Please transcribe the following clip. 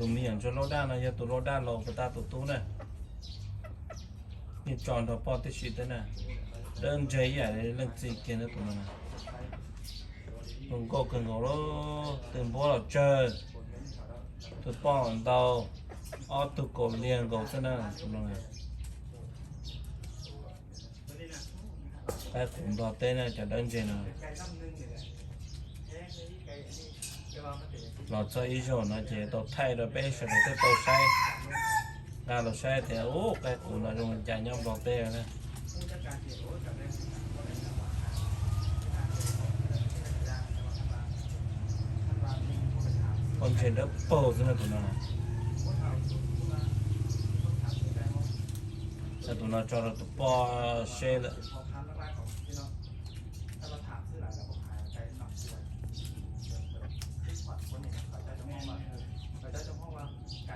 Tus me nyuam ntsuag loj daj no yog tus loj daj los puag ta tus tub na. Yeej tso nrog poj tib si thiab na. Dawb ntse ib yam li leej txiv kiag na tus no na. Zoo nkauj kawg nkaus li, tus npua los tsawg, tus poj los ntau, ob tug kaus liag nkaus xwb na tus no na. Qaib qus Nplog teb na cov dawb ntse no. Los txog ib zaug no ces tau thaij rau peb sawv daws thiaj tau saib, nqa los saib tias ub qaib qus no zoo li cas nyob Nplog teb na. Pob ntseg dawb paug xwb na tus no. Txog tus no tso rau tus poj seb lawm.